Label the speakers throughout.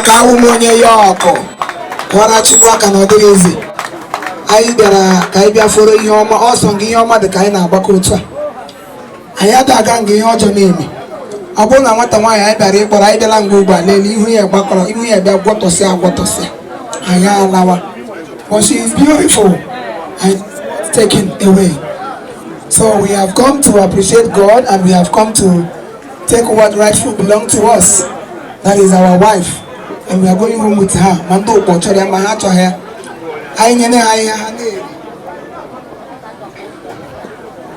Speaker 1: Maka awụ m onye ya ọkụ kwara Chukwu aka na ọ dịghị ezi. Anyị bịara ka anyị bịa foro ihe ọma ọsọ nga ihe ọma dị ka anyị na-agbakọ otu a. Anyị ada aga nga ihe ọjọọ na-eme. Ọ bụrụ na nwata nwaanyị anyị bịara ịkpọrọ anyị bịala nga ugbu a lelee ihu ya gbakọrọ ihu ya bịa gwọtọsịa agwọtọsịa anyị alawa. But she is beautiful and taken away. So we have come to appreciate God and we have come to take what rightfully belong to us. That is our wife. And we are going home with her. Ma ndị ụkpọ chọrọ ya ma ha achọghị ya. Anyị nyere ha ihe ha na-eri.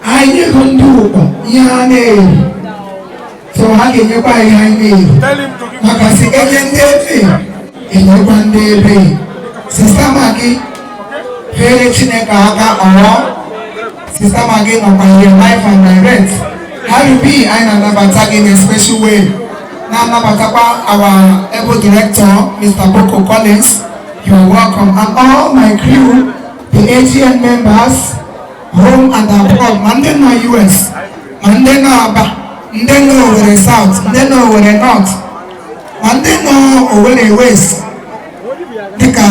Speaker 1: Anyị nyego ndị ụkpọ ihe ha na-eri. So ha ga-enyekwa anyị ihe anyị na-eri. Maka si enye ndị ebe enyekwa ndị ebe. Sister Maggie fere Chineke aka ọrọ. Sister Maggie nọkwa here live and direct. Harry B, anyị na-anabata gị in a special way. Na-anabatakwa our able director, Mr. Boko Collins. You are welcome. And all my crew, the AGN members, home and abroad, ma ndị nọ US, ma ndị nọ Aba, ndị nọ Owerri South, ndị nọ Owerri North, ma ndị nọ Owerri West, dịka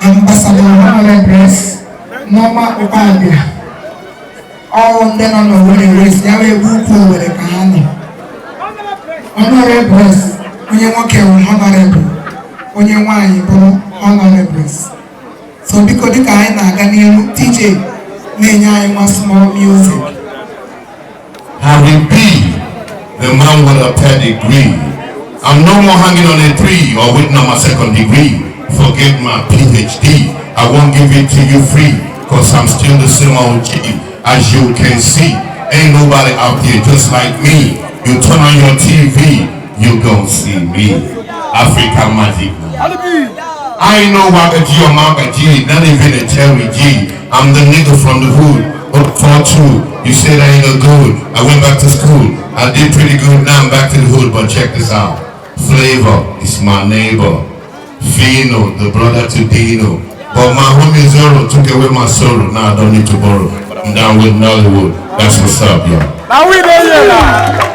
Speaker 1: Ambassador Honorable Norma Ukpabia, all ndị nọ n'Owerri West, ya wee ebe ukwu Owerri ka ha nọ. Honorable onye nwoke bụ honorable, onye nwanyị bụrụ honorables. So biko dịka anyị na-aga n'ihu, DJ na-enye anyị nwa small music.
Speaker 2: Harry B, the man with a pedigree. I'm no more hanging on a tree or waiting on my second degree. Forget my PhD. I won't give it to you free, 'cause I'm still the same old G. As you can see, ain't nobody out there just like me. You turn on your TV, you gon' see me. Africa Magic. I ain't no Waka G or Maka G, not even a Cherry G. I'm the nigga from the hood. Up 4-2, you said I ain't no good. I went back to school. I did pretty good. Now I'm back to the hood, but check this out. Flavor is my neighbor. Fino, the brother to Dino. But my homie Zoro took away my sorrow. Now I don't need to borrow. I'm down with Nollywood. That's what's up, y'all.
Speaker 3: Now we dey here now.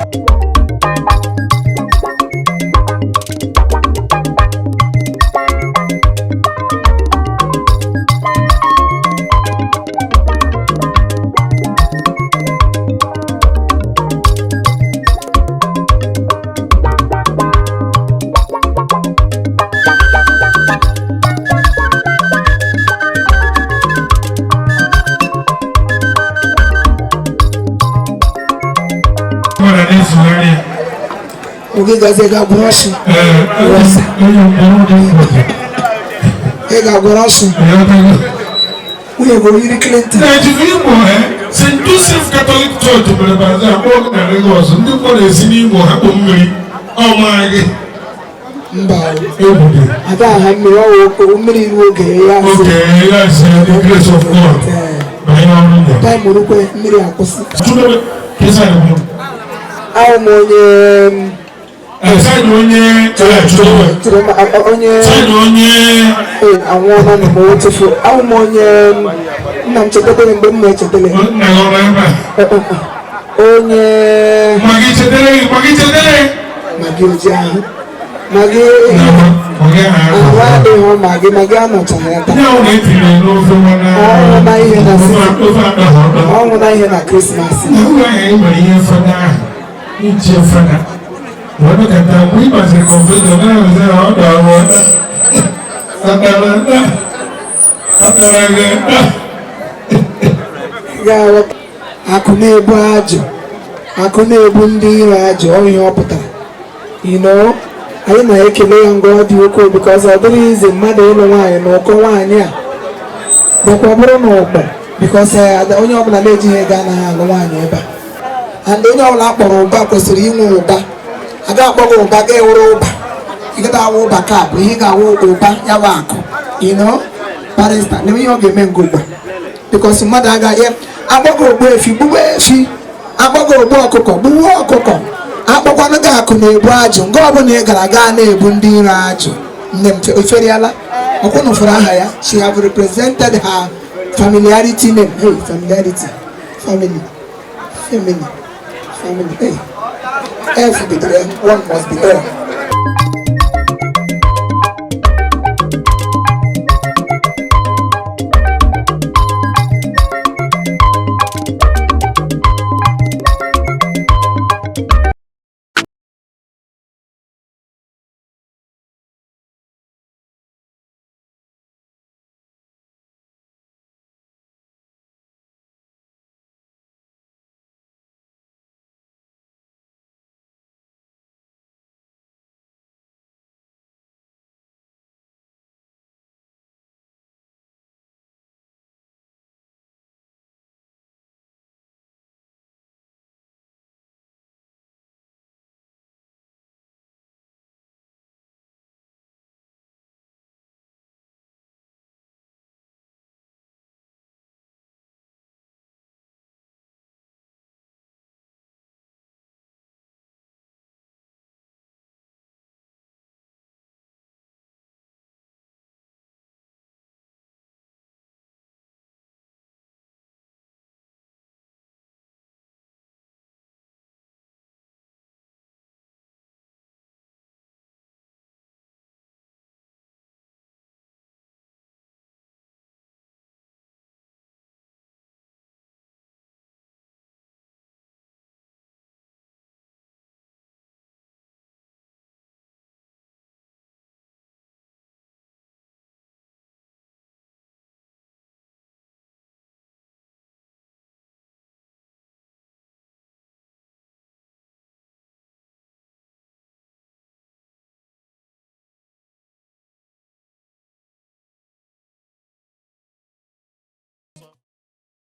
Speaker 4: Nwere na-esogharị ya.
Speaker 1: Oge gazi ị ga-agwụrụ ọchị.
Speaker 4: Ee, onye mkpọrọ dị mkpọrọ.
Speaker 1: Ị ga-agwụrụ ọchị. Nwunye gị oyiri Clinton.
Speaker 4: Na ejiri Imo, St. Joseph Catholic Church mere bazaar akpọ gị na Lagos, ndị mkpọrọ esi n'Imo hapụ mmiri ọma gị.
Speaker 1: Mba o.
Speaker 4: Egwu dị.
Speaker 1: Ada aha mmiri ọwụ mmiri ruo oge ya.
Speaker 4: Oge ya si the grace of God banye ọrụ ụlọ.
Speaker 1: Time rukwe mmiri akwụsị.
Speaker 4: Tụrụ kesa ya bụ.
Speaker 1: Ahụ m onye
Speaker 4: Saịdị onye
Speaker 1: chere m, onye
Speaker 4: saịdị onye
Speaker 1: ee anwụọla na m o chefu. Ahụ m onye nna m chetadere mgbe m na-echetele.
Speaker 4: Nna gị ọrụ ebe a.
Speaker 1: Onye
Speaker 4: Ma gị chetara gị, ma gị chetara gị.
Speaker 1: Magi oji ahụ. Magi
Speaker 4: Ọ gị
Speaker 1: ahụ
Speaker 4: ahụ.
Speaker 1: Adịghị magi magi anọchaghị ya taa.
Speaker 4: Ndị ahụ na-etinye n'ofe mana
Speaker 1: Ọnwụ na ihe na
Speaker 4: ofe akpa ọdọ.
Speaker 1: Ọnwụ na ihe na Krismas.
Speaker 4: Na ụlọ ahụ e nwere ihe fada ahụ, iche fada. Wọ́n ní kàtà mú ìbàṣẹ kọ̀m̀pútà náà ṣe ọ̀dọ̀ àwọn ọ̀dọ̀ ọ̀dọ̀ ọ̀dọ̀.
Speaker 1: Ga akụ na-ebu ajụ, akụ na-ebu ndị iro ajụ, ọ ihe ọ pụtara. Anyị na-ekele ya ngwa ọ dị ukwuu because ọ dịrị izi mmadụ ịlụ nwaanyị na ụkọ nwaanyị a bụkwa bụrụ na ụkpọ because onye ọbụla na-ejighị ego anaghị alụ nwaanyị ebe a. And onye ọbụla akpọrọ ụba kwesịrị inwe ụba. A ga-akpọ gị ụba ga ewere ụba. Ị gaghị awụ ụba ka bụ ihe ị ga-awụ ụba ya bụ akụ. Barrister, na ihe ọ ga-eme nga ugbu a. Because mmadụ agaghị akpọ gị ogbu efi gbuwe efi, akpọ gị ogbu ọkụkọ gbuwe ọkụkọ, akpọkwanụ gị akụ na-ebu ajụ nga ọbụla ị gara gaa na-ebu ndị iro ajụ. Nne m eferiala ọkwụnụ fụrụ aha ya. She have represented her familiarity name. Hey, familiarity, family, family, family. Hey, F bidoro ya, one must be there.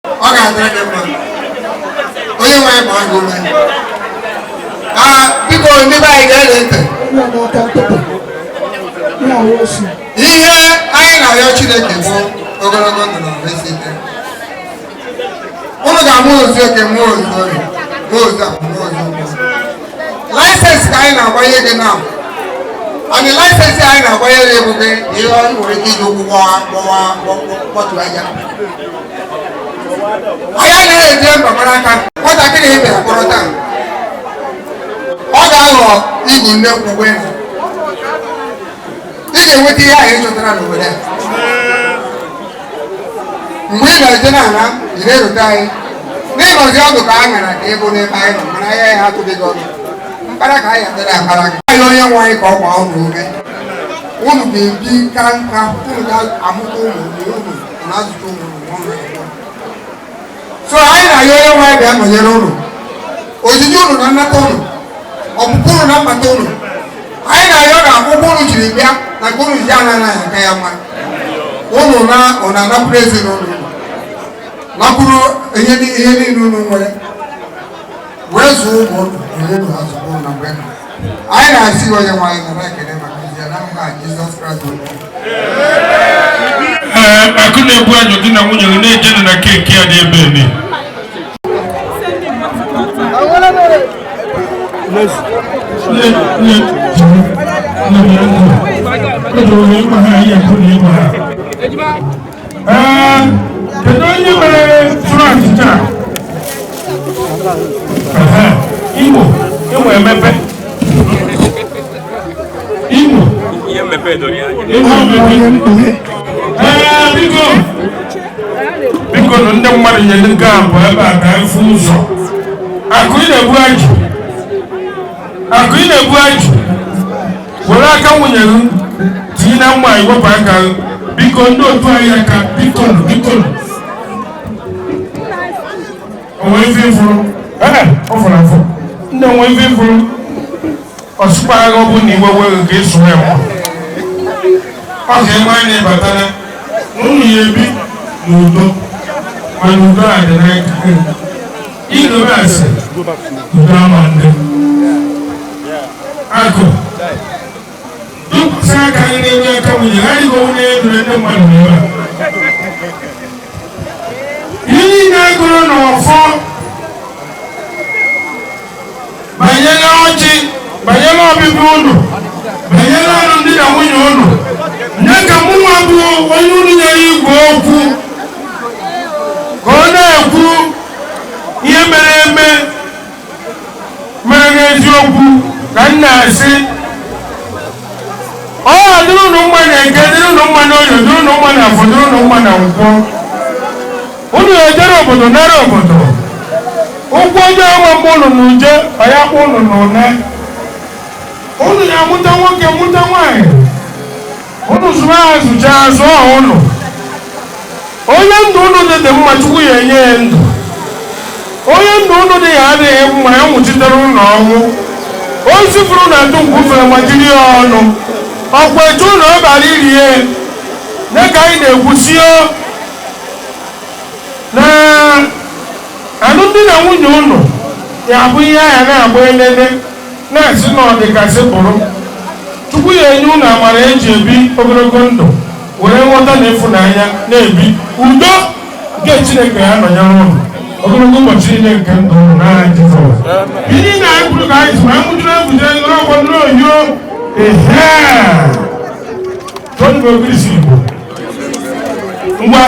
Speaker 1: Ọ ga-adịrị gị mma. Onye nwe anyị gbaa gị ume. Aa, biko, ndị be anyị, ga-ege ntị. Ihe anyị na-arịọ Chineke bụ ogologo ndụ na ahụ isi ike. Unu ga-amụ ozu oke, mụọ ozu orie, mụọ ozu ahụ, mụọ ozu nkwọ. License ka anyị na-agbanye gị na and license anyị na-agbanye gị bụ gị ihe ọ nwere ike iji ụkwụ gbọwa gbọwa kpọtụ aja. Anyị anaghị eji mkpamara aka. Nwatakịrị ị bịara kpọrọ taa, ọ ga-aghọ igu nne nkwụgwe. Ị ga-enweta ihe ahụ ị chọtara n'obodo a. Mgbe ị na-eje n'ala, ị na-erote anyị n'ịnọzi ọdụ ka a ṅara ka ịbụ n'ebe anyị nọ. Mana ahịa ya atụghị gị ọnụ mkpara ka anyị adịrị akpara gị. Anyị onye nwe anyị ka ọ gbaa unu ume. Unu ga-ebi nka nka, unu ga-amụta ụmụ unu na-azụta ụmụ unu. So anyị na-arịọ onye nwe anyị bịa nọnyere unu, ojiji unu na nnata unu, ọpụpụ unu na mbata unu. Anyị na-arịọ na akwụkwọ unu jiri bịa na nke unu ji anaghị aka ya mma. Unu na unu anapụrụ ezinụlọ unu, napụrụ ihe niile unu nwere wee zụọ ụmụ unu, unu unu azụpụ na mgbe anyị na-asị onye nwe anyị nara ekele maka ezi ya n'aha Jizọs Kraịst onye.
Speaker 4: Ee, akụ na-ebu ajụ gị na nwunye gị na-ejenụ na cake a dị ebe ebe. Ee, kedu onye mere tụrụ achịcha? Ehe, Imo, Imo emepe. Imo. Imo emepe. Ee, biko. Biko nụ, ndị mmadụ nyere nke a bụ ebe a ka anyị fụ ụzọ. Akụ ị na-ebu ajụ. Akụ ị na-ebu ajụ. Were aka nwunye gị tinye na mma, iwepụ aka gị. Biko, ndị otu anyị aka, biko nụ, biko nụ. Onwe ife ịfụrụ? Ee, ọ fụrụ afụ. Ndị onwe ife ịfụrụ? Ọsụkwa agha, ọ bụ na iwe weghị ka ịsụ ya mma. Ọ ga-enwe anya ịbatara na unu ya ebi n'udo, mana udo a dị n'aka gị. Idobe asị udo ama ndị. Akụ tụkwasị aka gị n'elu aka nwunye ha, ịgo n'elu na ndị mmadụ n'ebe a. Ihe niile agụrụ n'ọfọ banyere ọjị, banyere ọbịbịa unu, banyere alụmdi na nwunye unu, nye ka mụnwa bụ onye unu nyere igwe okwu ka ọ na-ekwu ihe mere eme mere n'eziokwu ka m na-asị ọ dịrị unu mma na Eke, dịrị unu mma na Oyo, dịrị unu mma na Afọ, dịrị unu mma na Nkwọ. Unu ejere obodo, nara obodo. Ụkwụ ọjọọ ama mgbe unu na uje ọya kpọ unu na ụna. Unu ya amụta nwoke, mụta nwaanyị, unu zụrụ ha, zụcha zụọ unu. Onye ndụ unu dị dị mma, Chukwu ya enye ya ndụ. Onye ndụ unu dị ya adịghị mma, ya nwụchitere unu ọnwụ. O sifuru na ndụ nkwufere ma jiri ya ọnụ ọkwa etu unu ọ bara irie nye ka anyị na-ekwusio na alụmdi na nwunye unu ya bụ ihe ahịa na-agba elele na-asị na ọ dịgasị bụrụ. Chukwu ya enye unu amara eji ebi ogologo ndụ, were nghọta na ịfụnanya na-ebi. Udo nke Chineke ya nọnyere unu ogologo ụbọchị niile nke ndụ unu n'aha Jizọs. Ihe na anyị kwuru ka anyị si ma anyị nwụjuru ebujere n'ọgbọ n'oyo ehe tony ogirisi Igbo ngwa.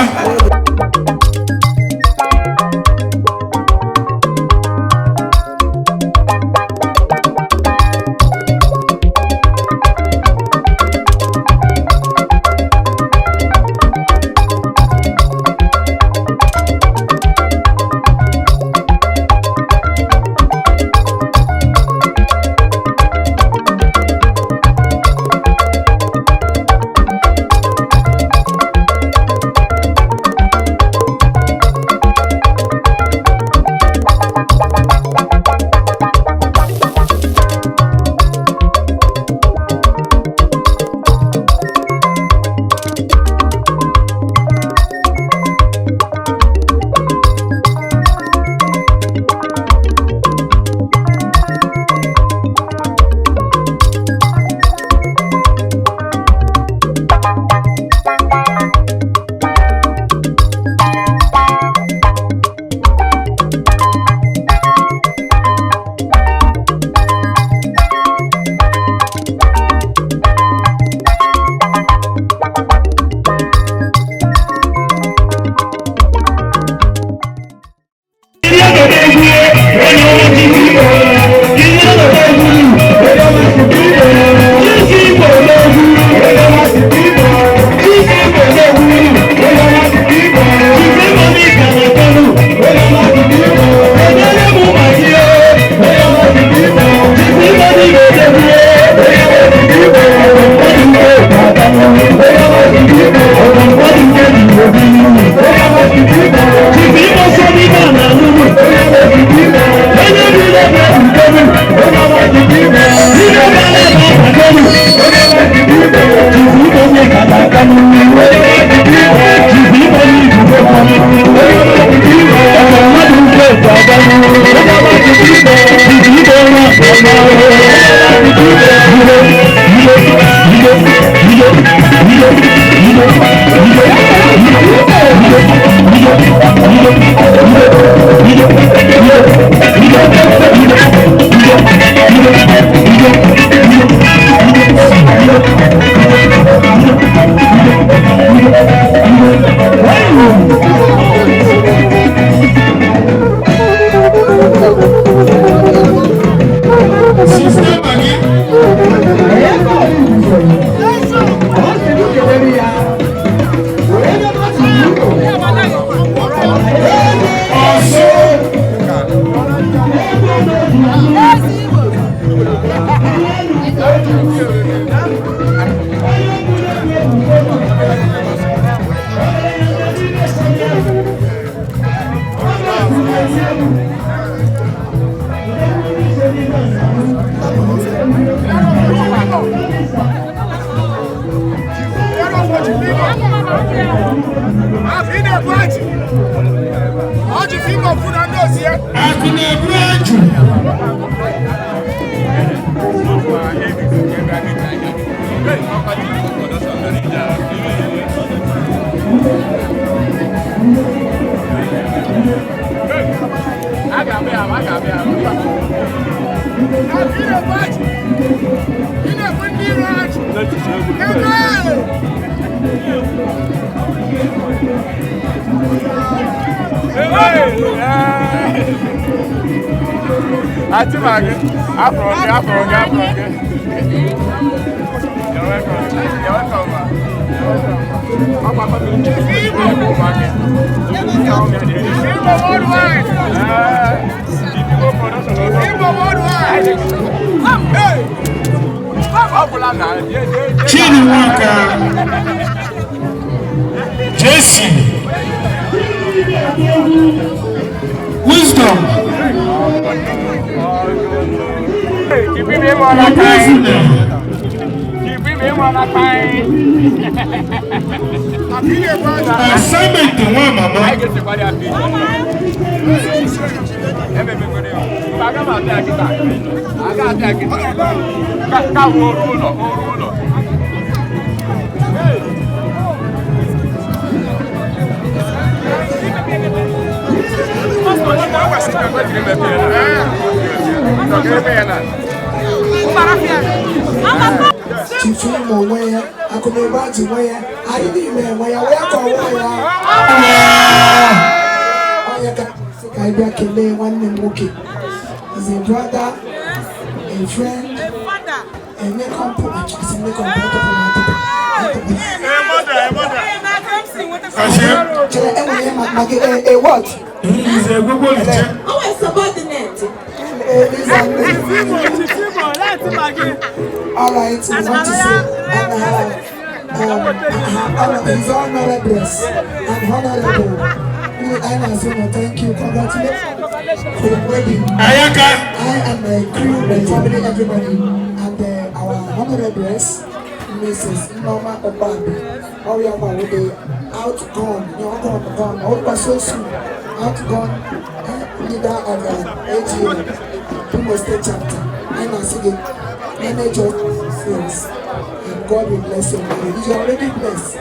Speaker 4: Sister Maggie. Ọ̀ṣun. Akụna-ebu ajụ.
Speaker 3: Àti màgé, afọ̀rọ̀gẹ́, afọ̀rọ̀gẹ́, afọ̀rọ̀gẹ́. You're welcome. You're welcome, ma. You're welcome. Igbo màgé. Igbo worldwide. Igbo production. Igbo worldwide. Hey! Ọ bụla na
Speaker 4: Chidi Nwaka. Jesse. Wisdom. Ogbufune. Assignment nwa mama.
Speaker 1: Chief Imo nwe ya, Akụnụba ji nwe ya, anyị niile enwe ya, wee ka ọnwa ya. Onye ka sị ka anyị bịa kelee nwanne m nwoke. Is a brother, a friend, a nekompo, asị nekompo,
Speaker 4: Ashe.
Speaker 1: Chere enwere ihe ma gị a what?
Speaker 4: Nze gbogbo nche.
Speaker 5: Subordinate.
Speaker 1: All right, we want to say, and his honorables and honorable. Thank you. Congratulations for the wedding.
Speaker 4: Ayaka.
Speaker 1: I and my crew, my family, everybody, and our honorables, Mrs. Norma Obabi, Oriama with the outgone, you gone, gone, so soon, outgone leader of AGA, Imo State Chapter, and again, manage your sales, and God will bless you. You are already blessed.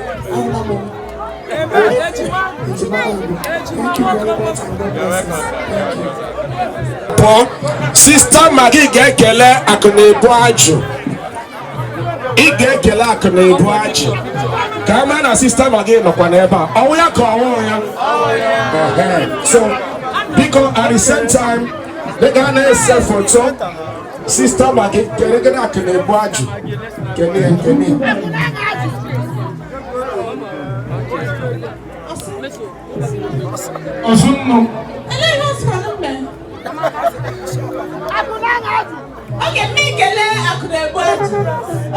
Speaker 1: Thank you very much, and God bless us. Thank you.
Speaker 6: Pụọ. Sister Maggie ga-ekele Akụna-ebu ajụ. Ị ga-ekele Akụna-ebu ajụ. Ka a mara na Sister Maggie nọkwa n'ebe a. Ọwụ ya ka ọwụ ya. Ehe. So, biko at the same time, dịka a na-ese foto, Sister Maggie kelegere Akụna-ebu ajụ. Kene ya, kene ya.
Speaker 4: Ọ̀ṣun nù.
Speaker 5: Oge m ekele Akụna-ebu ajụ,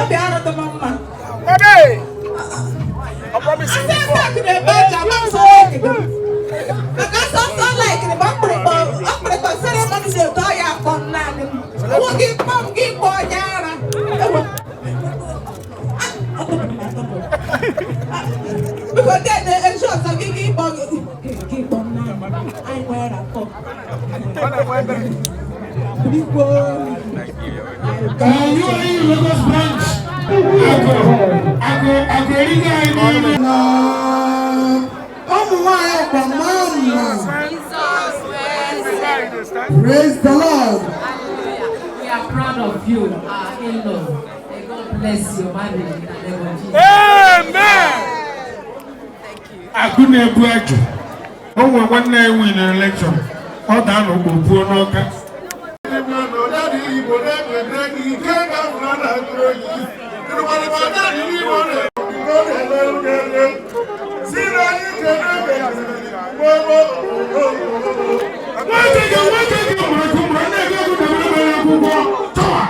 Speaker 5: obi arụdị m mma. Asị ebe Akụna-ebu ajụ, ama m sọ ekele. Maka sọsọ laikiri bụ ọkpụrụkpọ sịrị mmadụ si otu ọya akpọ m naanị m. Ọwụ gị kpọọ m gị kpọọ onye ara. Ewe. Ọ tọpụrụ m atọpụ. Biko dede, echi ọzọ gị gị ịkpọ gị ịkpọ m naanị. Anyị nwere akọ. Biko.
Speaker 4: UAE Lagos branch. Agụ agụ agụ erighị anyị niile.
Speaker 1: Na ụmụ nwanyị ọkwa mma mma. Praise the Lord.
Speaker 7: We are proud of you, our in-law. May God bless your marriage in the name of Jesus.
Speaker 3: Amen.
Speaker 4: Akụ na-ebu ajụ. O nwere nwanne ya win election. Ọ daa n'okpuru puo n'ọka. Nwoke gị nwoke gị mụrụ akụ mụrụ nne gị egwu dabere mere akwụkwọ tọwa.